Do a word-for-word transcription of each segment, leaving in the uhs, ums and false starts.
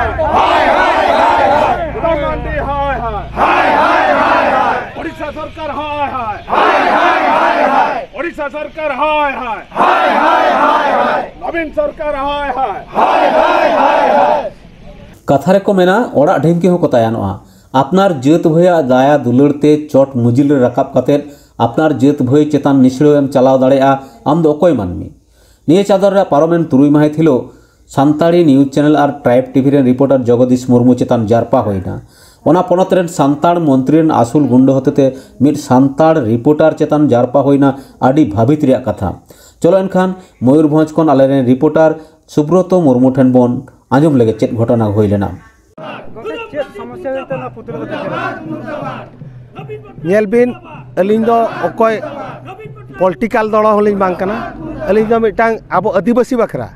হায় হায় হায় হায়। সুদাম মার্ডি হায় হায়। হায় হায় হায় হায়। ওড়িশা সরকার হায় হায়। হায় হায় হায় হায়। ওড়িশা সরকার হায় হায়। হায় হায় হায় হায়। নবীন সরকার হায় হায়। হায় হায় হায় হায়। ᱠᱟᱛᱷᱟ ᱨᱮᱠᱚ ᱢᱮᱱᱟ, ᱚᱲᱟᱜ ᱰᱷᱤᱝᱠᱤ ᱦᱚᱸᱠᱚ ᱛᱟᱭᱟᱱᱚᱜᱼᱟ᱾ ᱟᱯᱱᱟᱨ ᱡᱟᱹᱛ ᱵᱷᱟᱹᱭᱟᱜ ᱫᱟᱭᱟ ᱫᱩᱞᱟᱹᱲ ᱛᱮ ᱪᱚᱴ ᱢᱩᱡᱤᱞ ᱨᱮ ᱨᱟᱠᱟᱵ ᱠᱟᱛᱮᱫ ᱟᱯᱱᱟᱨ ᱡᱟᱹᱛ ᱵᱷᱟᱹᱭ ᱪᱮᱛᱟᱱ ᱱᱤᱥᱲᱟᱹᱣ ᱮᱢ ᱪᱟᱞᱟᱣ ᱫᱟᱲᱮᱭᱟᱜᱼᱟ ᱟᱢ ᱫᱚ ᱚᱠᱚᱭ ᱢᱟᱹᱱᱢᱤ? ᱱᱤᱭᱟᱹ ᱪᱟᱸᱫᱚ ᱨᱮᱱᱟᱜ ᱯᱟᱨᱚᱢᱮᱱ ᱛᱩᱨᱩᱭ ᱢᱟᱹᱦᱤᱛ ᱦᱤᱞᱳᱜ ᱥᱟᱱᱛᱟᱲᱤ ᱱᱤᱭᱩᱡᱽ ᱪᱮᱱᱮᱞ ᱟᱨ ᱴᱨᱟᱭᱤᱵᱽ ᱴᱤᱵᱷᱤ ᱨᱮᱱ ᱨᱤᱯᱳᱨᱴᱟᱨ ᱡᱚᱜᱚᱫᱤᱥ ᱢᱩᱨᱢᱩ ᱪᱮᱛᱟᱱ ᱡᱟᱨᱯᱟ ᱦᱩᱭᱱᱟ᱾ ᱚᱱᱟ ᱯᱚᱱᱚᱛ ᱨᱮᱱ ᱥᱟᱱᱛᱟᱲ ᱢᱚᱱᱛᱨᱤ ᱨᱮᱱ ᱟᱹᱥᱩᱞ ᱜᱩᱱᱰᱟᱹ ᱦᱚᱛᱮᱛᱮ ᱢᱤᱫ ᱥᱟᱱᱛᱟᱲ ᱨᱤᱯᱳᱨᱴᱟᱨ ᱪᱮᱛᱟᱱ ᱡᱟᱨᱯᱟ ᱦᱩᱭᱱᱟ, ᱟᱹᱰᱤ ᱵᱷᱟᱹᱵᱤᱛ ᱨᱮᱭᱟᱜ ᱠᱟᱛᱷᱟ᱾ ᱪᱚᱞᱚ ᱮᱱᱠᱷᱟᱱ ᱢᱚᱭᱩᱨᱵᱷᱚᱸᱡᱽ ᱠᱷᱚᱱ ᱟᱞᱮᱨᱮᱱ ᱨᱤᱯᱳᱨᱴᱟᱨ ᱥᱩᱵᱨᱚᱛᱚ ᱢᱩᱨᱢᱩ ᱴᱷᱮᱱ ᱵᱚᱱ ᱟᱸᱡᱚᱢ ᱞᱮᱜᱮ ᱪᱮᱫ ᱜᱷᱚᱴᱚᱱᱟ ᱦᱩᱭ ᱞᱮᱱᱟ᱾ ᱜᱚᱢᱠᱮ, ᱪᱮᱫ ᱥᱚᱢᱚᱥᱥᱟ ᱦᱩᱭᱩᱜ ᱛᱟᱦᱮᱱᱟ ᱯᱩᱛᱲᱟᱹ ᱫᱚ? ᱧᱮᱞ ᱵᱤᱱ, ᱟᱹᱞᱤᱧ ᱫᱚ ᱚᱠᱚᱭ ᱯᱚᱞᱤᱴᱤᱠᱟᱞ ᱫᱚᱞ ᱦᱚᱸᱞᱤᱧ ᱵᱟᱝ ᱠᱟᱱᱟ᱾ ᱟᱹᱞᱤᱧ ᱫᱚ ᱢᱤᱫᱴᱟᱝ ᱟᱵᱚ ᱟᱹᱫᱤᱵᱟᱹᱥᱤ ᱵᱟᱠᱷᱨᱟ,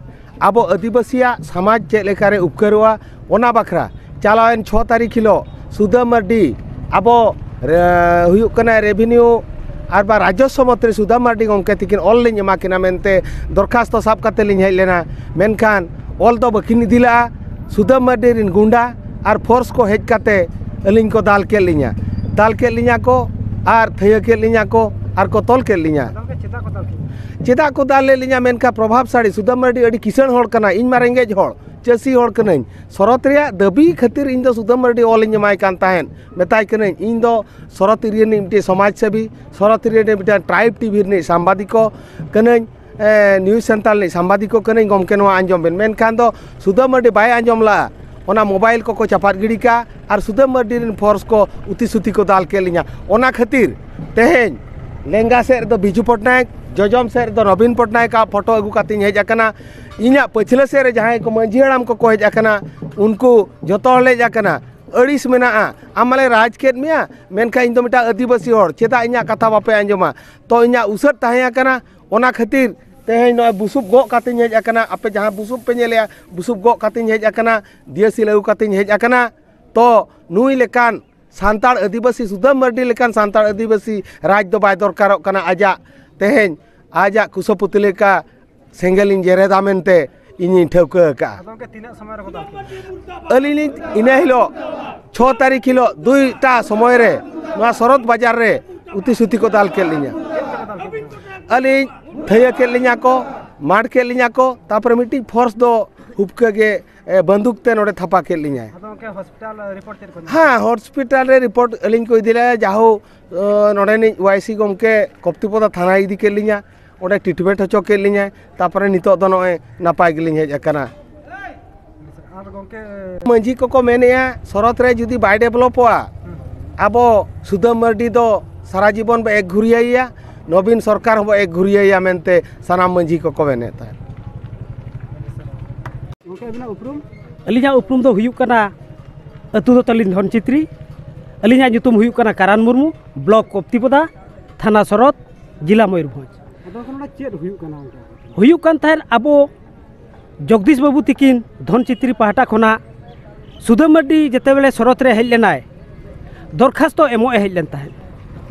ᱟᱵᱚ ᱟᱹᱫᱤᱵᱟᱹᱥᱤᱭᱟᱜ ᱥᱚᱢᱟᱡᱽ ᱪᱮᱫ ᱞᱮᱠᱟᱨᱮ ᱩᱯᱠᱟᱹᱨᱚᱜᱼᱟ, ᱚᱱᱟ ᱵᱟᱠᱷᱨᱟ ᱪᱟᱞᱟᱣᱮᱱ ᱪᱷᱚ ᱛᱟᱹᱨᱤᱠᱷ ᱦᱤᱞᱳᱜ ᱥᱩᱫᱟᱹᱢ ᱢᱟᱹᱨᱰᱤ, ᱟᱵᱚ ᱨᱮ-, ᱦᱩᱭᱩᱜ ᱠᱟᱱᱟ ᱨᱮᱵᱷᱤᱱᱤᱭᱩ ᱟᱨ ᱵᱟ ᱨᱟᱡᱚᱥᱣᱚ ᱢᱚᱱᱛᱨᱤ ᱥᱩᱫᱟᱹᱢ ᱢᱟᱹᱨᱰᱤ ᱜᱚᱢᱠᱮ ᱛᱤᱠᱤᱱ ᱚᱞ ᱞᱤᱧ ᱮᱢᱟ ᱠᱤᱱᱟ ᱢᱮᱱᱛᱮ ᱫᱚᱨᱠᱷᱟᱥᱛᱚ ᱥᱟᱵ ᱠᱟᱛᱮ ᱞᱤᱧ ᱦᱮᱡ ᱞᱮᱱᱟ᱾ ᱢᱮᱱᱠᱷᱟᱱ ᱚᱞ ᱫᱚ ᱵᱟᱹᱠᱤᱱ ᱤᱫᱤ ᱞᱮᱫᱼᱟ᱾ ᱥᱩᱫᱟᱹᱢ ᱢᱟᱹᱨᱰᱤ ᱨᱮᱱ ᱜᱩᱱᱰᱟ ᱟᱨ ᱯᱷᱳᱨᱥ ᱠᱚ ᱦᱮᱡ ᱠᱟᱛᱮ ᱟᱹᱞᱤᱧ ᱠᱚ ᱫᱟᱞ ᱠᱮᱫ ᱞᱤᱧᱟ, ᱫᱟᱞ ᱠᱮᱫ ᱞᱤᱧᱟ ᱠᱚ ᱟᱨ ᱛᱷᱟᱹᱭᱟᱹ ᱠᱮᱫ ᱞᱤᱧᱟ ᱠᱚ ᱟᱨ ᱠᱚ ᱛᱚᱞ ᱠᱮᱫ ᱞᱤᱧᱟ᱾ ᱜᱚᱢᱠᱮ, ᱪᱮᱫᱟᱜ ᱠᱚ ᱫᱟᱞ ᱠᱮᱫ ᱵᱤᱱᱟ? ᱪᱮᱫᱟᱜ ᱠᱚ ᱫᱟᱞ ᱞᱮᱫ ᱞᱤᱧᱟ ᱢᱮᱱᱠᱷᱟᱱ ᱯᱨᱚᱵᱷᱟᱵᱽᱥᱟᱲᱤ ᱥᱩᱫᱟᱹᱢ ᱢᱟᱹᱨᱰᱤ ᱟᱹᱰᱤ ᱠᱤᱥᱟᱹᱬ ᱦᱚᱲ ᱠᱟᱱᱟᱭ, ᱤᱧ ᱢᱟ ᱨᱮᱸᱜᱮᱡ ᱦᱚᱲ, ᱪᱟᱹᱥᱤ ᱦᱚᱲ ᱠᱟᱹᱱᱟᱹᱧ᱾ ᱥᱚᱨᱚᱛ ᱨᱮᱭᱟᱜ ᱫᱟᱹᱵᱤ ᱠᱷᱟᱹᱛᱤᱨ ᱤᱧ ᱫᱚ ᱥᱩᱫᱟᱹᱢ ᱢᱟᱹᱨᱰᱤ ᱚᱞᱤᱧ ᱮᱢᱟᱭ ᱠᱟᱱ ᱛᱟᱦᱮᱸᱫ, ᱢᱮᱛᱟᱭ ᱠᱟᱹᱱᱟᱹᱧ, ᱤᱧ ᱫᱚ ᱥᱚᱨᱚᱛ ᱮᱨᱤᱭᱟ ᱨᱤᱱᱤᱡ ᱢᱤᱫᱴᱮᱱ ᱥᱚᱢᱟᱡᱽ ᱥᱮᱵᱤ, ᱥᱚᱨᱚᱛ ᱮᱨᱤᱭᱟ ᱨᱤᱱᱤᱡ ᱢᱤᱫᱴᱟᱝ ᱴᱨᱟᱭᱤᱵᱽ ᱴᱤᱵᱷᱤ ᱨᱤᱱᱤᱡ ᱥᱟᱢᱵᱟᱫᱤᱠᱚ ᱠᱟᱹᱱᱟᱹᱧ, ᱮ, ᱱᱤᱭᱩᱡᱽ ᱥᱮᱱᱴᱟᱨ ᱨᱤᱱᱤᱡ ᱥᱟᱢᱵᱟᱫᱤᱠᱚ ᱠᱟᱹᱱᱟᱹᱧ, ᱜᱚᱢᱠᱮ ᱱᱚᱣᱟ ᱟᱸᱡᱚᱢ ᱵᱮᱱ᱾ ᱢᱮᱱᱠᱷᱟᱱ ᱫᱚ ᱥᱩᱫᱟᱹᱢ ᱢᱟᱹᱨᱰᱤ ᱵᱟᱭ ᱟᱸᱡᱚᱢ ᱞᱟᱜᱼᱟ᱾ ᱚᱱᱟ ᱢᱳᱵᱟᱭᱤᱞ ᱠᱚᱠᱚ ᱪᱟᱯᱟᱫ ᱜᱤᱰᱤ ᱠᱟᱜᱼᱟ ᱟᱨ ᱥᱩᱫᱟᱹᱢ ᱢᱟᱹᱨᱰᱤ ᱨᱮᱱ ᱯᱷᱳᱨᱥ ᱠᱚ ᱩᱛᱤ ᱥᱩᱛᱤ ᱠᱚ ᱫᱟᱞ ᱠᱮᱫ ᱞᱤᱧᱟ᱾ ᱚᱱᱟ ᱠᱷᱟᱹᱛᱤᱨ ᱛᱮᱦᱮᱧ ᱞᱮᱸᱜᱟ ᱥᱮᱫ ᱨᱮᱫᱚ ᱵᱤᱡᱩ ᱯᱚᱴᱱᱟᱭᱮᱠ, ᱡᱚᱡᱚᱢ ᱥᱮᱫ ᱨᱮᱫᱚ ᱱᱚᱵᱤᱱ ᱯᱚᱴᱱᱟᱭᱮᱠ ᱟᱜ ᱯᱷᱳᱴᱳ ᱟᱹᱜᱩ ᱠᱟᱛᱮᱧ ᱦᱮᱡ ᱟᱠᱟᱱᱟ᱾ ᱤᱧᱟᱹᱜ ᱯᱟᱹᱪᱷᱞᱟᱹ ᱥᱮᱫ ᱨᱮ ᱡᱟᱦᱟᱸᱭ ᱠᱚ ᱢᱟᱹᱡᱷᱤ ᱦᱟᱲᱟᱢ ᱠᱚᱠᱚ ᱦᱮᱡ ᱟᱠᱟᱱᱟ, ᱩᱱᱠᱩ ᱡᱚᱛᱚ ᱦᱚᱲ ᱞᱮ ᱦᱮᱡ ᱟᱠᱟᱱᱟ᱾ ᱟᱹᱲᱤᱥ ᱢᱮᱱᱟᱜᱼᱟ, ᱟᱢ ᱢᱟᱞᱮ ᱨᱟᱡᱽ ᱠᱮᱫ ᱢᱮᱭᱟ, ᱢᱮᱱᱠᱷᱟᱱ ᱤᱧ ᱫᱚ ᱢᱤᱫᱴᱟᱝ ᱟᱹᱫᱤᱵᱟᱹᱥᱤ ᱦᱚᱲ, ᱪᱮᱫᱟᱜ ᱤᱧᱟᱹᱜ ᱠᱟᱛᱷᱟ ᱵᱟᱯᱮ ᱟᱸᱡᱚᱢᱟ? ᱛᱚ ᱤᱧᱟᱹᱜ ᱩᱥᱟᱹᱫ ᱛᱟᱦᱮᱸ ᱟᱠᱟᱱᱟ, ᱚᱱᱟ ᱠᱷᱟᱹᱛᱤᱨ ᱛᱮᱦᱮᱧ ᱱᱚᱜᱼᱚᱭ ᱵᱩᱥᱩᱵ ᱜᱚᱜ ᱠᱟᱛᱮᱧ ᱦᱮᱡ ᱟᱠᱟᱱᱟ᱾ ᱟᱯᱮ ᱡᱟᱦᱟᱸ ᱵᱩᱥᱩᱵ ᱯᱮ ᱧᱮᱞᱮᱜᱼᱟ, ᱵᱩᱥᱩᱵ ᱜᱚᱜ ᱠᱟᱛᱮᱧ ᱦᱮᱡ ᱟᱠᱟᱱᱟ, ᱫᱤᱭᱟᱹᱥᱤᱞ ᱟᱹᱜᱩ ᱠᱟᱛᱮᱧ ᱦᱮᱡ ᱟᱠᱟᱱᱟ᱾ ᱛᱚ ᱱᱩᱭ ᱞᱮᱠᱟᱱ ᱥᱟᱱᱛᱟᱲ ᱟᱹᱫᱤᱵᱟᱹᱥᱤ ᱥᱩᱫᱟᱹᱢ ᱢᱟᱹᱨᱰᱤ ᱞᱮᱠᱟᱱ ᱥᱟᱱᱛᱟᱲ ᱟᱹᱫᱤᱵᱟᱹᱥᱤ ᱨᱟᱡᱽ ᱫᱚ ᱵᱟᱭ ᱫᱚᱨᱠᱟᱨᱚᱜ ᱠᱟᱱᱟ᱾ ᱟᱡᱟᱜ ᱛᱮᱦᱮᱧ ᱟᱡᱟᱜ ᱠᱩᱥᱟᱹᱯᱩᱛᱤ ᱞᱮᱠᱟ ᱥᱮᱸᱜᱮᱞᱤᱧ ᱡᱮᱨᱮᱫᱟ ᱢᱮᱱᱛᱮ ᱤᱧᱤᱧ ᱴᱷᱟᱹᱣᱠᱟᱹ ᱟᱠᱟᱫᱼᱟ᱾ ᱟᱫᱚ ᱜᱚᱢᱠᱮ, ᱛᱤᱱᱟᱹᱜ ᱥᱚᱢᱚᱭ ᱨᱮᱠᱚ ᱫᱟᱞ ᱠᱮᱫ ᱵᱤᱱᱟ? ᱟᱹᱞᱤᱧ ᱞᱤᱧ ᱤᱱᱟᱹ ᱦᱤᱞᱳᱜ ᱪᱷᱚ ᱛᱟᱹᱨᱤᱠᱷ ᱦᱤᱞᱳᱜ ᱫᱩᱭᱴᱟ ᱥᱚᱢᱚᱭ ᱨᱮ ᱱᱚᱣᱟ ᱥᱚᱨᱚᱛ ᱵᱟᱡᱟᱨ ᱨᱮ ᱩᱛᱤ ᱥᱩᱛᱤ ᱠᱚ ᱫᱟᱞ ᱠᱮᱫ ᱞᱤᱧᱟ᱾ ᱪᱮᱫ ᱞᱮᱠᱟ ᱠᱚ ᱫᱟᱞ ᱠᱮᱫ ᱵᱤᱱᱟ? ᱟᱹᱞᱤᱧ ᱛᱷᱟᱹᱭᱟᱹ ᱠᱮᱫ ᱞᱤᱧᱟ ᱠᱚ, ᱢᱟᱨ ᱠᱮᱫ ᱞᱤᱧᱟ ᱠᱚ, ᱛᱟᱨᱯᱚᱨᱮ ᱢᱤᱫᱴᱤᱡ ᱯᱷᱳᱨᱥ ᱫᱚ ᱦᱩᱯᱠᱟᱹ ᱜᱮ, ᱮ, ᱵᱟᱱᱫᱩᱠ ᱛᱮ ᱱᱚᱰᱮ ᱛᱷᱟᱯᱟ ᱠᱮᱫ ᱞᱤᱧᱟᱭ᱾ ᱟᱫᱚ ᱜᱚᱢᱠᱮ, ᱦᱚᱥᱯᱤᱴᱟᱞ ᱨᱤᱯᱳᱨᱴ ᱪᱮᱫ ᱠᱚ ᱧᱟᱢ? ᱦᱮᱸ, ᱦᱚᱥᱯᱤᱴᱟᱞ ᱨᱮ ᱨᱤᱯᱳᱨᱴ ᱟᱹᱞᱤᱧ ᱠᱚ ᱤᱫᱤ ᱞᱮᱫᱼᱟ, ᱡᱟᱦᱳ, ᱮ, ᱱᱚᱰᱮᱱᱤᱡ ᱣᱟᱭ ᱥᱤ ᱜᱚᱢᱠᱮ ᱠᱚᱯᱛᱤᱯᱚᱫᱟ ᱛᱷᱟᱱᱟᱭ ᱤᱫᱤ ᱠᱮᱫ ᱞᱤᱧᱟ, ᱚᱸᱰᱮ ᱴᱨᱤᱴᱢᱮᱱᱴ ᱦᱚᱪᱚ ᱠᱮᱫ ᱞᱤᱧᱟᱭ᱾ ᱛᱟᱨᱯᱚᱨᱮ ᱱᱤᱛᱚᱜ ᱫᱚ ᱱᱚᱜᱼᱚᱭ ᱱᱟᱯᱟᱭ ᱜᱮᱞᱤᱧ ᱦᱮᱡ ᱟᱠᱟᱱᱟ᱾ ᱟᱨ ᱜᱚᱢᱠᱮ, ᱢᱟᱹᱡᱷᱤ ᱠᱚᱠᱚ ᱢᱮᱱᱮᱫᱼᱟ, ᱥᱚᱨᱚᱛ ᱨᱮ ᱡᱩᱫᱤ ᱵᱟᱭ ᱰᱮᱵᱷᱞᱚᱯᱚᱜᱼᱟ, ᱦᱩᱸ᱾ ᱟᱵᱚ ᱥᱩᱫᱟᱹᱢ ᱢᱟᱹᱨᱰᱤ ᱫᱚ ᱥᱟᱨᱟ ᱡᱤᱵᱚᱱ ᱵᱚ ᱮᱠ ᱜᱷᱩᱨᱤᱭᱟᱹᱭᱟ, ᱱᱚᱵᱤᱱ ᱥᱚᱨᱠᱟᱨ ᱦᱚᱸᱵᱚ ᱮᱠ ᱜᱷᱩᱨᱤᱭᱟᱹᱭᱟ ᱢᱮᱱᱛᱮ ᱥᱟᱱᱟᱢ ᱢᱟᱹᱡᱷᱤ ᱠᱚᱠᱚ ᱢᱮᱱᱮᱫ ᱛᱟᱦᱮᱸᱫ᱾ ᱜᱚᱢᱠᱮ, ᱟᱹᱵᱤᱱᱟᱜ ᱩᱯᱨᱩᱢ? ᱟᱹᱞᱤᱧᱟᱜ ᱩᱯᱨᱩᱢ ᱫᱚ ᱦᱩᱭᱩᱜ ᱠᱟᱱᱟ, ᱟᱹᱛᱩ ᱫᱚ ᱛᱟᱹᱞᱤᱧ ᱫᱷᱚᱱᱪᱤᱛᱨᱤ, ᱟᱹᱞᱤᱧᱟᱜ ᱧᱩᱛᱩᱢ ᱦᱩᱭᱩᱜ ᱠᱟᱱᱟ ᱠᱟᱨᱟᱱ ᱢᱩᱨᱢᱩ, ᱵᱞᱚᱠ ᱠᱚᱯᱛᱤᱯᱚᱫᱟ, ᱛᱷᱟᱱᱟ ᱥᱚᱨᱚᱛ, ᱡᱮᱞᱟ ᱢᱚᱭᱩᱨᱵᱷᱚᱸᱡᱽ᱾ ᱟᱫᱚ ᱚᱱᱟ ᱪᱮᱫ ᱦᱩᱭᱩᱜ ᱠᱟᱱᱟ ᱚᱸᱰᱮ? ᱦᱩᱭᱩᱜ ᱠᱟᱱ ᱛᱟᱦᱮᱸᱫ, ᱟᱵᱚ ᱡᱚᱜᱽᱫᱤᱥ ᱵᱟᱹᱵᱩ ᱛᱤᱠᱤᱱ ᱫᱷᱚᱱᱪᱤᱛᱨᱤ ᱯᱟᱦᱴᱟ ᱠᱷᱚᱱᱟᱜ ᱥᱩᱫᱟᱹᱢ ᱢᱟᱹᱨᱰᱤ ᱡᱮᱛᱮᱵᱮᱞᱮ ᱥᱚᱨᱚᱛ ᱨᱮ ᱦᱮᱡ ᱞᱮᱱᱟᱭ, ᱫᱚᱨᱠᱷᱟᱥᱛᱚ ᱮᱢᱚᱜ ᱮ ᱦᱮᱡ ᱞᱮᱱ ᱛᱟᱦᱮᱸᱫ᱾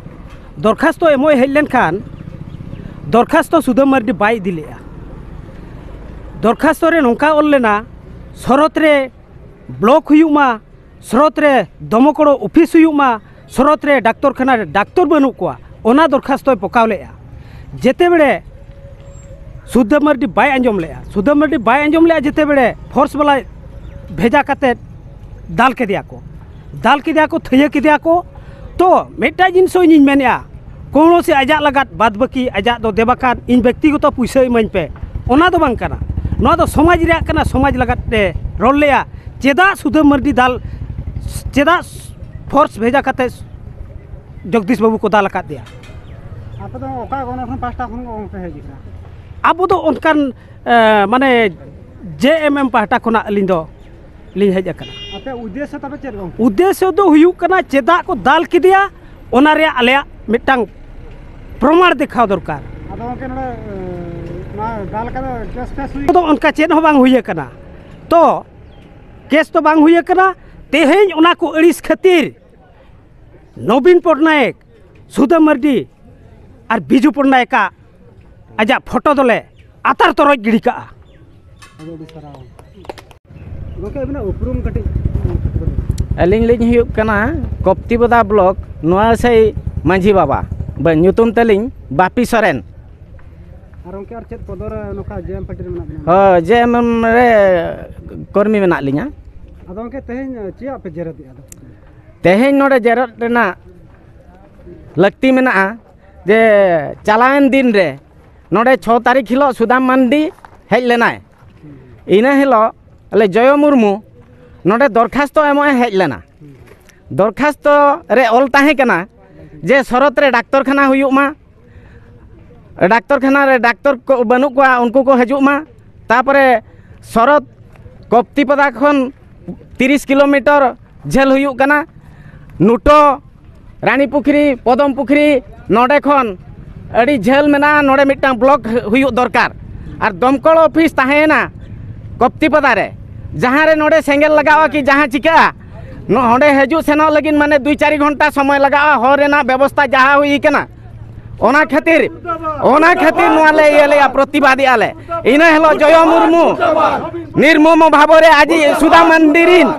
ᱫᱚᱨᱠᱷᱟᱥᱛᱚ ᱮᱢᱚᱜ ᱮ ᱦᱮᱡ ᱞᱮᱱᱠᱷᱟᱱ, ᱫᱚᱨᱠᱷᱟᱥᱛᱚ ᱥᱩᱫᱟᱹᱢ ᱢᱟᱹᱨᱰᱤ ᱵᱟᱭ ᱤᱫᱤ ᱞᱮᱫᱼᱟ᱾ ᱫᱚᱨᱠᱷᱟᱥᱛᱚ ᱨᱮ ᱱᱚᱝᱠᱟ ᱚᱞ ᱞᱮᱱᱟ, ᱥᱚᱨᱚᱛ ᱨᱮ ᱵᱞᱚᱠ ᱦᱩᱭᱩᱜ ᱢᱟ, ᱥᱚᱨᱚᱛ ᱨᱮ ᱫᱚᱢᱚᱠᱚᱲᱚ ᱚᱯᱷᱤᱥ ᱦᱩᱭᱩᱜ ᱢᱟ, ᱥᱚᱨᱚᱛ ᱨᱮ ᱰᱟᱠᱛᱚᱨ ᱠᱷᱟᱱᱟ ᱨᱮ ᱰᱟᱠᱛᱚᱨ ᱵᱟᱹᱱᱩᱜ ᱠᱚᱣᱟ, ᱚᱱᱟ ᱫᱚᱨᱠᱷᱟᱥᱛᱚᱭ ᱯᱚᱠᱟᱣ ᱞᱮᱫᱼᱟ᱾ ᱡᱮᱛᱮ ᱵᱮᱲᱮ ᱥᱩᱫᱟᱹᱢ ᱢᱟᱹᱨᱰᱤ ᱵᱟᱭ ᱟᱸᱡᱚᱢ ᱞᱮᱫᱼᱟ᱾ ᱥᱩᱫᱟᱹᱢ ᱢᱟᱹᱨᱰᱤ ᱵᱟᱭ ᱟᱸᱡᱚᱢ ᱞᱮᱫᱼᱟ, ᱡᱮᱛᱮ ᱵᱮᱲᱮ ᱯᱷᱳᱨᱥ ᱵᱟᱞᱟ ᱵᱷᱮᱡᱟ ᱠᱟᱛᱮᱫ ᱫᱟᱞ ᱠᱮᱫᱮᱭᱟ ᱠᱚ, ᱫᱟᱞ ᱠᱮᱫᱮᱭᱟ ᱠᱚ, ᱛᱷᱟᱹᱭᱟᱹ ᱠᱮᱫᱮᱭᱟ ᱠᱚ᱾ ᱛᱚ ᱢᱤᱫᱴᱟᱝ ᱡᱤᱱᱤᱥ ᱦᱚᱸ ᱤᱧᱤᱧ ᱢᱮᱱᱮᱫᱼᱟ, ᱠᱳᱱᱳ ᱥᱮ ᱟᱡᱟᱜ ᱞᱟᱜᱟᱫ ᱵᱟᱫ ᱵᱟᱹᱠᱤ ᱟᱡᱟᱜ ᱫᱚ ᱫᱮᱵᱟᱠᱟᱱ, ᱤᱧ ᱵᱮᱠᱛᱤᱜᱚᱛᱚ ᱯᱩᱭᱥᱟᱹ ᱤᱢᱟᱹᱧ ᱯᱮ, ᱚᱱᱟ ᱫᱚ ᱵᱟᱝ ᱠᱟᱱᱟ᱾ ᱱᱚᱣᱟ ᱫᱚ ᱥᱚᱢᱟᱡᱽ ᱨᱮᱭᱟᱜ ᱠᱟᱱᱟ, ᱥᱚᱢᱟᱡᱽ ᱞᱟᱜᱟᱫ ᱛᱮ ᱨᱚᱲ ᱞᱮᱜᱼᱟ᱾ ᱪᱮᱫᱟᱜ ᱥᱩᱫᱟᱹᱢ ᱢᱟᱹᱨᱰᱤ ᱫᱟᱞ, ᱪᱮᱫᱟᱜ ᱯᱷᱳᱨᱥ ᱵᱷᱮᱡᱟ ᱠᱟᱛᱮ ᱡᱚᱜᱽᱫᱤᱥ ᱵᱟᱹᱵᱩ ᱠᱚ ᱫᱟᱞ ᱟᱠᱟᱫ ᱫᱮᱭᱟ? ᱟᱯᱮ ᱫᱚ ᱚᱠᱟ ᱜᱚᱱᱚᱝ ᱯᱟᱦᱴᱟ ᱠᱷᱚᱱ ᱯᱮ ᱦᱮᱡ ᱟᱠᱟᱱᱟ? ᱟᱵᱚ ᱫᱚ ᱚᱱᱠᱟᱱ, ᱮ, ᱢᱟᱱᱮ ᱡᱮ ᱮᱢ ᱮᱢ ᱯᱟᱦᱴᱟ ᱠᱷᱚᱱᱟᱜ ᱟᱹᱞᱤᱧ ᱫᱚ ᱞᱤᱧ ᱦᱮᱡ ᱟᱠᱟᱱᱟ᱾ ᱟᱯᱮ ᱩᱫᱽᱫᱮᱥᱥᱚ ᱛᱟᱯᱮ ᱪᱮᱫ ᱜᱚᱢᱠᱮ? ᱩᱫᱽᱫᱮᱥᱥᱚ ᱫᱚ ᱦᱩᱭᱩᱜ ᱠᱟᱱᱟ, ᱪᱮᱫᱟᱜ ᱠᱚ ᱫᱟᱞ ᱠᱮᱫᱮᱭᱟ, ᱚᱱᱟ ᱨᱮᱭᱟᱜ ᱟᱞᱮᱭᱟᱜ ᱢᱤᱫᱴᱟᱝ ᱯᱨᱚᱢᱟᱬ ᱫᱮᱠᱷᱟᱣ ᱫᱚᱨᱠᱟᱨ᱾ ᱟᱫᱚ ᱜᱚᱢᱠᱮ, ᱱᱚᱰᱮ, ᱮ, ᱱᱚᱣᱟ ᱫᱟᱞ ᱠᱟᱛᱮ ᱠᱮᱥ ᱯᱷᱮᱥ ᱦᱩᱭ ᱫᱚ ᱚᱱᱠᱟ ᱪᱮᱫ ᱦᱚᱸ ᱵᱟᱝ ᱦᱩᱭ ᱟᱠᱟᱱᱟ᱾ ᱛᱚ ᱠᱮᱥ ᱫᱚ ᱵᱟᱝ ᱦᱩᱭ ᱟᱠᱟᱱᱟ᱾ ᱛᱮᱦᱮᱧ ᱚᱱᱟ ᱠᱚ ᱟᱹᱲᱤᱥ ᱠᱷᱟᱹᱛᱤᱨ ᱱᱚᱵᱤᱱ ᱯᱚᱴᱱᱟᱭᱮᱠ, ᱥᱩᱫᱟᱹᱢ ᱢᱟᱹᱨᱰᱤ ᱟᱨ ᱵᱤᱡᱩ ᱯᱚᱴᱱᱟᱭᱮᱠᱟᱜ ᱟᱡᱟᱜ ᱯᱷᱳᱴᱳ ᱫᱚᱞᱮ ᱟᱛᱟᱨ ᱛᱚᱨᱚᱡ ᱜᱤᱰᱤ ᱠᱟᱜᱼᱟ᱾ ᱟᱹᱰᱤ ᱟᱹᱰᱤ ᱥᱟᱨᱦᱟᱣ᱾ ᱜᱚᱢᱠᱮ, ᱟᱹᱵᱤᱱᱟᱜ ᱩᱯᱨᱩᱢ ᱠᱟᱹᱴᱤᱡ? ᱟᱹᱞᱤᱧ ᱞᱤᱧ ᱦᱩᱭᱩᱜ ᱠᱟᱱᱟ ᱠᱚᱯᱛᱤᱵᱚᱫᱟ ᱵᱞᱚᱠ ᱱᱚᱣᱟ ᱥᱟᱹᱭ ᱢᱟᱹᱡᱷᱤ ᱵᱟᱵᱟ, ᱵᱟ-, ᱧᱩᱛᱩᱢ ᱛᱟᱹᱞᱤᱧ ᱵᱟᱯᱤ ᱥᱚᱨᱮᱱ᱾ ᱟᱨ ᱜᱚᱢᱠᱮ, ᱟᱨ ᱪᱮᱫ ᱯᱚᱫᱚ ᱨᱮ ᱱᱚᱝᱠᱟ ᱡᱮ ᱮᱢ ᱯᱟᱨᱴᱤ ᱨᱮ ᱢᱮᱱᱟᱜ ᱵᱤᱱᱟ? ᱦᱳᱭ, ᱡᱮ ᱮᱢ ᱮᱢ ᱨᱮ ᱠᱚᱨᱢᱤ ᱢᱮᱱᱟᱜ ᱞᱤᱧᱟ᱾ ᱟᱫᱚ ᱜᱚᱢᱠᱮ, ᱛᱮᱦᱮᱧ ᱪᱮᱫᱟᱜ ᱯᱮ ᱡᱮᱨᱮᱫᱮᱜᱼᱟ ᱟᱫᱚ? ᱛᱮᱦᱮᱧ ᱱᱚᱰᱮ ᱡᱮᱨᱮᱫ ᱨᱮᱱᱟᱜ ᱞᱟᱹᱠᱛᱤ ᱢᱮᱱᱟᱜᱼᱟ ᱡᱮ ᱪᱟᱞᱟᱣᱮᱱ ᱫᱤᱱ ᱨᱮ ᱱᱚᱰᱮ ᱪᱷᱚ ᱛᱟᱹᱨᱤᱠᱷ ᱦᱤᱞᱳᱜ ᱥᱩᱫᱟᱢ ᱢᱟᱱᱰᱤ ᱦᱮᱡ ᱞᱮᱱᱟᱭ᱾ ᱤᱱᱟᱹ ᱦᱤᱞᱳᱜ ᱟᱞᱮ ᱡᱚᱭᱚ ᱢᱩᱨᱢᱩ ᱱᱚᱰᱮ ᱫᱚᱨᱠᱷᱟᱥᱛᱚ ᱮᱢᱚᱜ ᱮ ᱦᱮᱡ ᱞᱮᱱᱟ᱾ ᱫᱚᱨᱠᱷᱟᱥᱛᱚ ᱨᱮ ᱚᱞ ᱛᱟᱦᱮᱸ ᱠᱟᱱᱟ ᱡᱮ ᱥᱚᱨᱚᱛ ᱨᱮ ᱰᱟᱠᱛᱚᱨ ᱠᱷᱟᱱᱟ ᱦᱩᱭᱩᱜ ᱢᱟ, ᱰᱟᱠᱛᱚᱨ ᱠᱷᱟᱱᱟ ᱨᱮ ᱰᱟᱠᱛᱚᱨ ᱠᱚ ᱵᱟᱹᱱᱩᱜ ᱠᱚᱣᱟ, ᱩᱱᱠᱩ ᱠᱚ ᱦᱤᱡᱩᱜ ᱢᱟ᱾ ᱛᱟᱯᱚᱨᱮ ᱥᱚᱨᱚᱛ ᱠᱚᱯᱛᱤᱯᱟᱫᱟ ᱠᱷᱚᱱ ᱛᱤᱨᱤᱥ ᱠᱤᱞᱳᱢᱤᱴᱟᱨ ᱡᱷᱟᱹᱞ ᱦᱩᱭᱩᱜ ᱠᱟᱱᱟ ᱱᱩᱴᱚ, ᱨᱟᱱᱤ ᱯᱩᱠᱷᱨᱤ, ᱯᱚᱫᱚᱢ ᱯᱩᱠᱷᱨᱤ, ᱱᱚᱰᱮ ᱠᱷᱚᱱ ᱟᱹᱰᱤ ᱡᱷᱟᱹᱞ ᱢᱮᱱᱟᱜᱼᱟ᱾ ᱱᱚᱰᱮ ᱢᱤᱫᱴᱟᱝ ᱵᱞᱚᱠ ᱦᱩᱭᱩᱜ ᱫᱚᱨᱠᱟᱨ᱾ ᱟᱨ ᱫᱚᱢᱠᱚᱞ ᱚᱯᱷᱤᱥ ᱛᱟᱦᱮᱸᱭᱮᱱᱟ ᱠᱚᱯᱛᱤᱯᱟᱫᱟ ᱨᱮ, ᱡᱟᱦᱟᱸ ᱨᱮ ᱱᱚᱰᱮ ᱥᱮᱸᱜᱮᱞ ᱞᱟᱜᱟᱣᱼᱟ ᱠᱤ ᱡᱟᱦᱟᱸ ᱪᱤᱠᱟᱹᱜᱼᱟ, ᱱᱚ-, ᱚᱸᱰᱮ ᱦᱤᱡᱩᱜ ᱥᱮᱱᱚᱜ ᱞᱟᱹᱜᱤᱫ ᱢᱟᱱᱮ ᱫᱩᱭ ᱪᱟᱨ ᱜᱷᱚᱱᱴᱟ ᱥᱚᱢᱚᱭ ᱞᱟᱜᱟᱜᱼᱟ᱾ ᱦᱚᱨ ᱨᱮᱱᱟᱜ ᱵᱮᱵᱚᱥᱛᱷᱟ ᱡᱟᱦᱟᱸ ᱦᱩᱭ ᱠᱟᱱᱟ, ᱚᱱᱟ ᱠᱷᱟᱹᱛᱤᱨ, ᱚᱱᱟ ᱠᱷᱟᱹᱛᱤᱨ ᱱᱚᱣᱟ ᱞᱮ ᱤᱭᱟᱹ ᱞᱮᱜᱼᱟ, ᱯᱨᱚᱛᱤᱵᱟᱫᱮᱜᱼᱟ ᱞᱮ᱾ ᱤᱱᱟᱹ ᱦᱤᱞᱳᱜ ᱡᱚᱭᱚ ᱢᱩᱨᱢᱩ ᱱᱤᱨᱢᱚᱢᱚ ᱵᱷᱟᱵᱚ ᱨᱮ ᱟᱡᱤᱡ ᱥᱩᱫᱷᱟ ᱢᱟᱱᱰᱤ ᱨᱤᱱ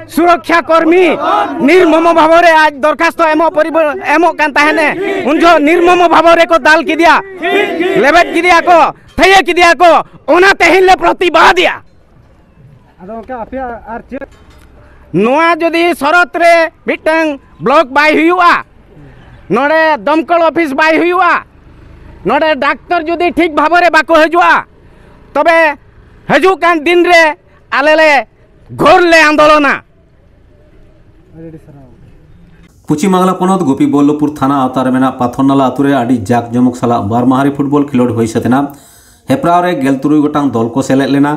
ᱥᱩᱨᱚᱠᱷᱟ ᱠᱚᱨᱢᱤ ᱱᱤᱨᱢᱚᱢᱚ ᱵᱷᱟᱵᱚ ᱨᱮ ᱟᱡ ᱫᱚᱨᱠᱷᱟᱥᱛᱚ ᱮᱢᱚᱜ ᱯᱚᱨᱤᱵᱚ-, ᱮᱢᱚᱜ ᱠᱟᱱ ᱛᱟᱦᱮᱱᱮ, ᱩᱱ ᱡᱚᱦᱚᱜ ᱱᱤᱨᱢᱚᱢᱚ ᱵᱷᱟᱵᱚ ᱨᱮᱠᱚ ᱫᱟᱞ ᱠᱮᱫᱮᱭᱟ, ᱞᱮᱵᱮᱫ ᱠᱮᱫᱮᱭᱟ ᱠᱚ, ᱛᱷᱟᱹᱭᱟᱹ ᱠᱮᱫᱮᱭᱟ ᱠᱚ᱾ ᱚᱱᱟ ᱛᱮᱦᱮᱧ ᱞᱮ ᱯᱨᱚᱛᱤᱵᱟᱫᱮᱜᱼᱟ᱾ ᱟᱫᱚ ᱜᱚᱢᱠᱮ, ᱟᱯᱮᱭᱟᱜ ᱟᱨ ᱪᱮᱫ? ᱱᱚᱣᱟ ᱡᱩᱫᱤ ᱥᱚᱨᱚᱛ ᱨᱮ ᱢᱤᱫᱴᱟᱝ ᱵᱞᱚᱠ ᱵᱟᱭ ᱦᱩᱭᱩᱜᱼᱟ, ᱱᱚᱰᱮ ᱫᱚᱢᱠᱚᱞ ᱚᱯᱷᱤᱥ ᱵᱟᱭ ᱦᱩᱭᱩᱜᱼᱟ, ᱱᱚᱰᱮ ᱰᱟᱠᱛᱚᱨ ᱡᱩᱫᱤ ᱴᱷᱤᱠ ᱵᱷᱟᱵᱚ ᱨᱮ ᱵᱟᱠᱚ ᱦᱤᱡᱩᱜᱼᱟ, ᱛᱚᱵᱮ ᱦᱤᱡᱩᱜ ᱠᱟᱱ ᱫᱤᱱ ᱨᱮ ᱟᱞᱮ ᱞᱮ ᱜᱷᱳᱨ ᱞᱮ ᱟᱱᱫᱳᱞᱚᱱᱟ᱾ ᱟᱹᱰᱤ ᱟᱹᱰᱤ ᱥᱟᱨᱦᱟᱣ᱾ ᱯᱚᱪᱷᱤᱢ ᱵᱟᱝᱞᱟ ᱯᱚᱱᱚᱛ ᱜᱳᱯᱤᱵᱚᱞᱞᱚᱵᱷᱯᱩᱨ ᱛᱷᱟᱱᱟ ᱟᱣᱛᱟ ᱨᱮ ᱢᱮᱱᱟᱜ ᱯᱟᱛᱷᱚᱨᱱᱟᱞᱟ ᱟᱛᱳ ᱨᱮ ᱟᱹᱰᱤ ᱡᱟᱠ ᱡᱚᱢᱚᱠ ᱥᱟᱞᱟᱜ ᱵᱟᱨ ᱢᱟᱦᱟᱨᱤ ᱯᱷᱩᱴᱵᱚᱞ ᱠᱷᱮᱞᱳᱰ ᱦᱩᱭ ᱥᱟᱹᱛ ᱮᱱᱟ᱾ ᱦᱮᱯᱨᱟᱣ ᱨᱮ ᱜᱮᱞ ᱛᱩᱨᱩᱭ ᱜᱚᱴᱟᱝ ᱫᱚᱞ ᱠᱚ ᱥᱮᱞᱮᱫ ᱞᱮᱱᱟ᱾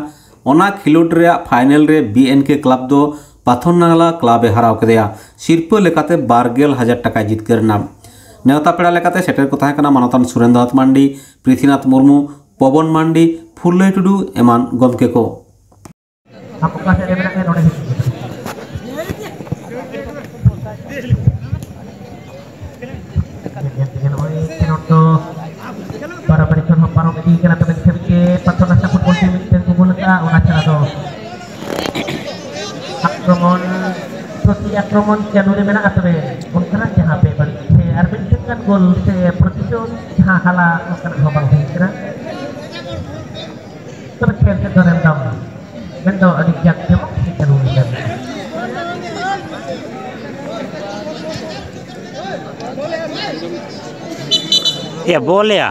ᱚᱱᱟ ᱠᱷᱮᱞᱳᱰ ᱨᱮᱭᱟᱜ ᱯᱷᱟᱭᱱᱮᱞ ᱨᱮ ᱵᱤ ᱮᱱ ᱠᱮ ᱠᱞᱟᱵᱽ ᱫᱚ ᱯᱟᱛᱷᱚᱨᱱᱟᱞᱟ ᱠᱞᱟᱵᱽ ᱮ ᱦᱟᱨᱟᱣ ᱠᱮᱫᱮᱭᱟ᱾ ᱥᱤᱨᱯᱟᱹ ᱞᱮᱠᱟᱛᱮ ᱵᱟᱨ ᱜᱮᱞ ᱦᱟᱡᱟᱨ ᱴᱟᱠᱟᱭ ᱡᱤᱛᱠᱟᱹᱨ ᱮᱱᱟ᱾ ᱱᱮᱣᱛᱟ ᱯᱮᱲᱟ ᱞᱮᱠᱟᱛᱮ ᱥᱮᱴᱮᱨ ᱠᱚ ᱛᱟᱦᱮᱸ ᱠᱟᱱᱟ ᱢᱟᱱᱚᱛᱟᱱ ᱥᱩᱨᱮᱱᱫᱨᱚᱱᱟᱛᱷ ᱢᱟᱱᱰᱤ, ᱯᱨᱤᱛᱷᱤᱱᱟᱛᱷ ᱢᱩᱨᱢᱩ, ᱯᱚᱵᱚᱱ ᱢᱟᱱᱰᱤ, ᱯᱷᱩᱞᱞᱟᱹᱭ ᱴᱩᱰᱩ ᱮᱢᱟᱱ ᱜᱚᱢᱠᱮ ᱠᱚ᱾ ᱟᱢ ᱚᱠᱟ ᱥᱮᱫ ᱨᱮ ᱢᱮᱱᱟᱜ ᱢᱮᱭᱟ, ᱱᱚᱰᱮ ᱦᱤᱡᱩᱜ ᱢᱮ᱾ ᱧᱮᱞ ᱛᱮᱜᱮ ᱱᱚᱜᱼᱚᱭ ᱠᱷᱮᱞᱳᱰ ᱫᱚ ᱵᱟᱨᱟᱵᱟᱨᱤ ᱠᱷᱚᱱ ᱦᱚᱸ ᱯᱟᱨᱚᱢ ᱤᱫᱤ ᱠᱟᱱᱟ᱾ ᱛᱚᱵᱮ ᱱᱤᱛ ᱦᱟᱹᱵᱤᱡ ᱛᱮ ᱯᱟᱛᱷᱚᱨ ᱱᱟᱥᱟ ᱯᱷᱩᱴᱵᱚᱞ ᱴᱤᱢ ᱢᱤᱫᱴᱮᱱ ᱠᱚ ᱜᱳᱞ ᱯᱨᱚᱛᱤ ᱟᱠᱨᱚᱢᱚᱱ ᱪᱟᱹᱞᱩ ᱨᱮ ᱢᱮᱱᱟᱜᱼᱟ, ᱛᱚᱵᱮ ᱚᱱᱠᱟᱱᱟᱜ ᱡᱟᱦᱟᱸ ᱵᱮᱵᱟᱹᱲᱤᱡ ᱥᱮ ᱟᱨ ᱢᱤᱫᱴᱟᱝ ᱜᱟᱱ ᱜᱳᱞ ᱥᱮ ᱯᱨᱚᱛᱤᱥᱳᱫᱷ ᱡᱟᱦᱟᱸ ᱦᱟᱞᱟ ᱚᱱᱠᱟᱱᱟᱜ ᱦᱚᱸ ᱵᱟᱝ ᱦᱩᱭ ᱠᱟᱱᱟ᱾ ᱛᱚᱵᱮ ᱠᱷᱮᱞ ᱥᱮᱫ ᱫᱚ ᱨᱮᱱᱫᱚᱢ ᱢᱮᱱᱫᱚ ᱟᱹᱰᱤ ᱡᱟᱠ ᱡᱚᱢᱚᱠ ᱥᱮ ᱪᱟᱹᱞᱩ ᱞᱮᱱᱟ᱾ ᱮ ᱵᱚᱞᱮᱭᱟ᱾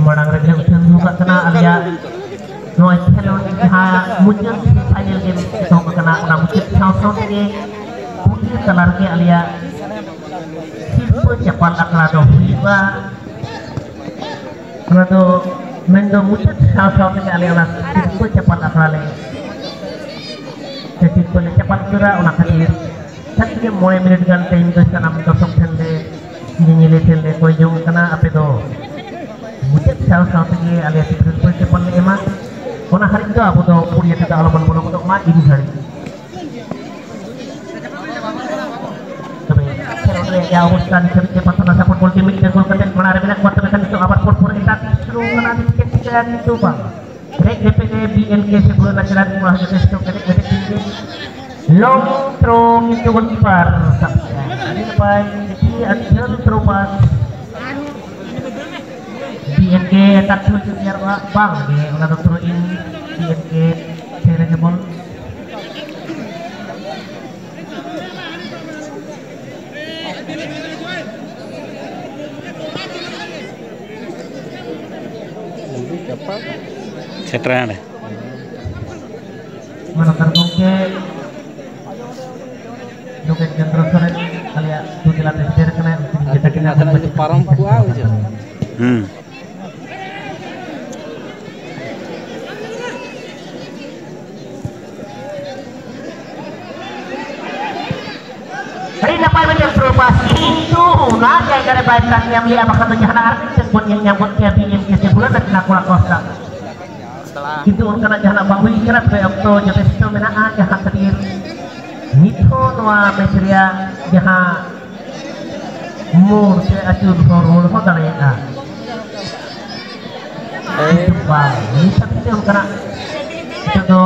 ᱢᱟᱲᱟᱝ ᱨᱮᱜᱮ ᱩᱪᱷᱟᱹᱱ ᱫᱚᱦᱚ ᱠᱟᱜ ᱠᱟᱱᱟ ᱟᱞᱮᱭᱟᱜ ᱱᱚᱣᱟ ᱠᱷᱮᱞᱳᱰ ᱡᱟᱦᱟᱸ ᱢᱩᱪᱟᱹᱫ ᱯᱷᱟᱭᱱᱮᱞ ᱜᱮᱢ ᱮᱛᱚᱦᱚᱵ ᱟᱠᱟᱱᱟ, ᱚᱱᱟ ᱢᱩᱪᱟᱹᱫ ᱥᱟᱶ ᱥᱟᱶ ᱛᱮᱜᱮ ᱠᱩᱲᱤ ᱛᱟᱞᱟ ᱨᱮᱜᱮ ᱟᱞᱮᱭᱟᱜ ᱥᱤᱨᱯᱟᱹ ᱪᱟᱯᱟᱞ ᱟᱠᱷᱲᱟ ᱫᱚ ᱦᱩᱭᱩᱜᱼᱟ᱾ ᱚᱱᱟ ᱫᱚ ᱢᱮᱱᱫᱚ ᱢᱩᱪᱟᱹᱫ ᱥᱟᱶ ᱥᱟᱶ ᱛᱮᱜᱮ ᱟᱞᱮ ᱚᱱᱟ ᱥᱤᱨᱯᱟᱹ ᱪᱟᱯᱟᱞ ᱟᱠᱷᱲᱟ ᱞᱮ ᱥᱮ ᱥᱤᱨᱯᱟᱹ ᱞᱮ ᱪᱟᱯᱟᱞ ᱩᱛᱟᱹᱨᱟ᱾ ᱚᱱᱟ ᱠᱷᱟᱹᱛᱤᱨ ᱠᱷᱟᱹᱞᱤ ᱜᱮ ᱢᱚᱬᱮ ᱢᱤᱱᱤᱴ ᱜᱟᱱ ᱴᱟᱭᱤᱢ ᱫᱚ ᱥᱟᱱᱟᱢ ᱫᱚᱨᱥᱚᱠ ᱴᱷᱮᱱ ᱞᱮ, ᱧᱮᱧᱮᱞᱤᱭᱟᱹ ᱴᱷᱮᱱ ᱞᱮ ᱠᱚᱭ ᱡᱚᱝ ᱠᱟᱱᱟ᱾ ᱟᱯᱮ ᱫᱚ ᱢᱩᱪᱟᱹᱫ ᱥᱟᱶ ᱥᱟᱶ ᱛᱮᱜᱮ ᱟᱞᱮ ᱥᱤᱨᱯᱟᱹ ᱪᱟᱯᱟᱞ ᱞᱮ ᱮᱢᱟ᱾ ᱚᱱᱟ ᱦᱟᱹᱨᱤᱡ ᱫᱚ ᱟᱵᱚ ᱫᱚ ᱯᱩᱲᱤᱭᱟᱹ ᱛᱮᱫᱚ ᱟᱞᱚᱵᱚᱱ ᱵᱚᱞᱚ ᱜᱚᱫᱚᱜ ᱢᱟ ᱤᱱ ᱜᱷᱟᱹᱲᱤᱡ᱾ ᱛᱚᱵᱮ ᱠᱷᱮᱞᱳᱰ ᱨᱮᱭᱟᱜ ᱡᱟ ᱚᱵᱚᱥᱛᱟ ᱱᱤᱛ ᱦᱟᱹᱵᱤᱡ ᱛᱮ ᱯᱟᱛᱷᱟᱱᱟ ᱥᱟᱯᱳᱨᱴ ᱵᱚᱞ ᱴᱤᱢ ᱢᱤᱫᱴᱮᱱ ᱜᱳᱞ ᱠᱟᱛᱮ ᱢᱟᱲᱟᱝ ᱨᱮ ᱢᱮᱱᱟᱜ ᱠᱚᱣᱟ, ᱛᱚᱵᱮ ᱠᱷᱟᱱ ᱱᱤᱛᱚᱜ ᱟᱵᱟᱨ ᱯᱚᱨ ᱯᱚᱨ ᱮᱴᱟᱜ ᱴᱤᱢ ᱥᱩᱨᱩ ᱠᱟᱱᱟ, ᱟᱹᱰᱤ ᱴᱷᱤᱠ ᱴᱷᱤᱠ ᱠᱤᱱᱛᱩ ᱵᱟᱝ᱾ ᱨᱮᱡ ᱨᱮᱯᱮᱡ ᱨᱮ ᱵᱤ ᱮᱱ ᱠᱮ ᱥᱮ ᱵᱷᱩᱣᱟᱹᱱ ᱟᱥᱲᱟ ᱨᱮᱱ ᱠᱚᱲᱟ ᱦᱚᱸ ᱡᱚᱛᱷᱮᱥᱴᱚ ᱠᱮᱴᱮᱡ ᱢᱮᱴᱮᱡ ᱴᱤᱢ ᱜᱮ᱾ ᱞᱚᱝ ᱛᱷᱨᱳ ᱠᱤᱱᱛᱩ ᱜᱳᱞᱠᱤᱯᱟᱨ ᱥᱟᱵ ᱠᱮᱫᱟ᱾ ᱟᱹᱰᱤ ᱱᱟᱯᱟᱭ, ᱟᱹᱰᱤ ᱡᱷᱟᱹᱞ ᱛᱷᱨᱳ ᱯᱟᱥ᱾ ᱵᱤ ᱮᱱ ᱠᱮ ᱮᱴᱟᱜ ᱴᱤᱢ ᱠᱚ ᱛᱮᱭᱟᱨᱚᱜᱼᱟ, ᱵᱟᱝ ᱜᱮ, ᱚᱱᱟ ᱫᱚ ᱛᱷᱨᱳ ᱤᱱ᱾ ᱵᱤ ᱮᱱ ᱠᱮ ᱥᱮ ᱨᱮᱜᱮ ᱵᱚᱞ᱾ ᱥᱮᱴᱮᱨ ᱦᱟᱸᱰᱮ᱾ ᱢᱟᱱᱚᱛᱟᱱ ᱜᱚᱢᱠᱮ ᱡᱳᱜᱮᱥ ᱪᱚᱱᱫᱨᱚ ᱥᱚᱨᱮᱱ ᱟᱞᱮᱭᱟᱜ ᱟᱹᱛᱩ ᱡᱮᱞᱟ ᱛᱮ ᱥᱮᱴᱮᱨ ᱟᱠᱟᱱᱟᱭ, ᱩᱱᱠᱤᱱ ᱟᱨ ᱠᱟᱹᱴᱤᱡ ᱱᱟᱥᱮᱱᱟᱜ ᱡᱩᱫᱤ ᱯᱟᱨᱚᱢ ᱠᱚᱜᱼᱟ, ᱵᱩᱡᱷᱟᱹᱣ᱾ ᱦᱩᱸ᱾ ᱟᱹᱰᱤ ᱱᱟᱯᱟᱭ ᱢᱤᱫᱴᱮᱱ ᱛᱷᱨᱳ ᱯᱟᱥ, ᱠᱤᱱᱛᱩ ᱚᱱᱟ ᱡᱟᱭᱜᱟ ᱨᱮ ᱵᱟᱭ ᱛᱟᱵ ᱧᱟᱢ ᱞᱮᱜᱼᱟ, ᱵᱟᱠᱷᱟᱱ ᱫᱚ ᱡᱟᱦᱟᱱᱟᱜ ᱟᱨ ᱢᱤᱫᱴᱮᱱ ᱵᱚᱱ ᱧᱮᱞ ᱧᱟᱢ ᱜᱚᱫ ᱠᱮᱭᱟ, ᱵᱤ ᱮᱱ ᱠᱮ ᱥᱮ ᱵᱷᱩᱞᱟᱹ ᱫᱟᱹᱠᱷᱤᱱᱟ ᱠᱚᱲᱟ ᱠᱚ ᱥᱟᱶ᱾ ᱠᱤᱱᱛᱩ ᱚᱱᱠᱟᱱᱟᱜ ᱡᱟᱦᱟᱱᱟᱜ ᱵᱟᱝ ᱦᱩᱭ ᱠᱟᱱᱟ, ᱛᱚᱵᱮ ᱚᱠᱛᱚ ᱡᱚᱛᱷᱮᱥᱴᱚ ᱢᱮᱱᱟᱜᱼᱟ, ᱡᱟᱦᱟᱸ ᱠᱷᱟᱹᱛᱤᱨ ᱱᱤᱛ ᱦᱚᱸ ᱱᱚᱣᱟ ᱢᱮᱪ ᱨᱮᱭᱟᱜ ᱡᱟᱦᱟᱸ ᱢᱳᱲ ᱥᱮ ᱟᱹᱪᱩᱨ ᱦᱚᱨ ᱨᱩᱣᱟᱹᱲ ᱦᱚᱸ ᱫᱟᱲᱮᱭᱟᱜᱼᱟ᱾ ᱵᱟᱝ, ᱱᱤᱛ ᱦᱟᱹᱵᱤᱡ ᱛᱮ ᱚᱱᱠᱟᱱᱟᱜ ᱱᱤᱛᱚᱜ ᱫᱚ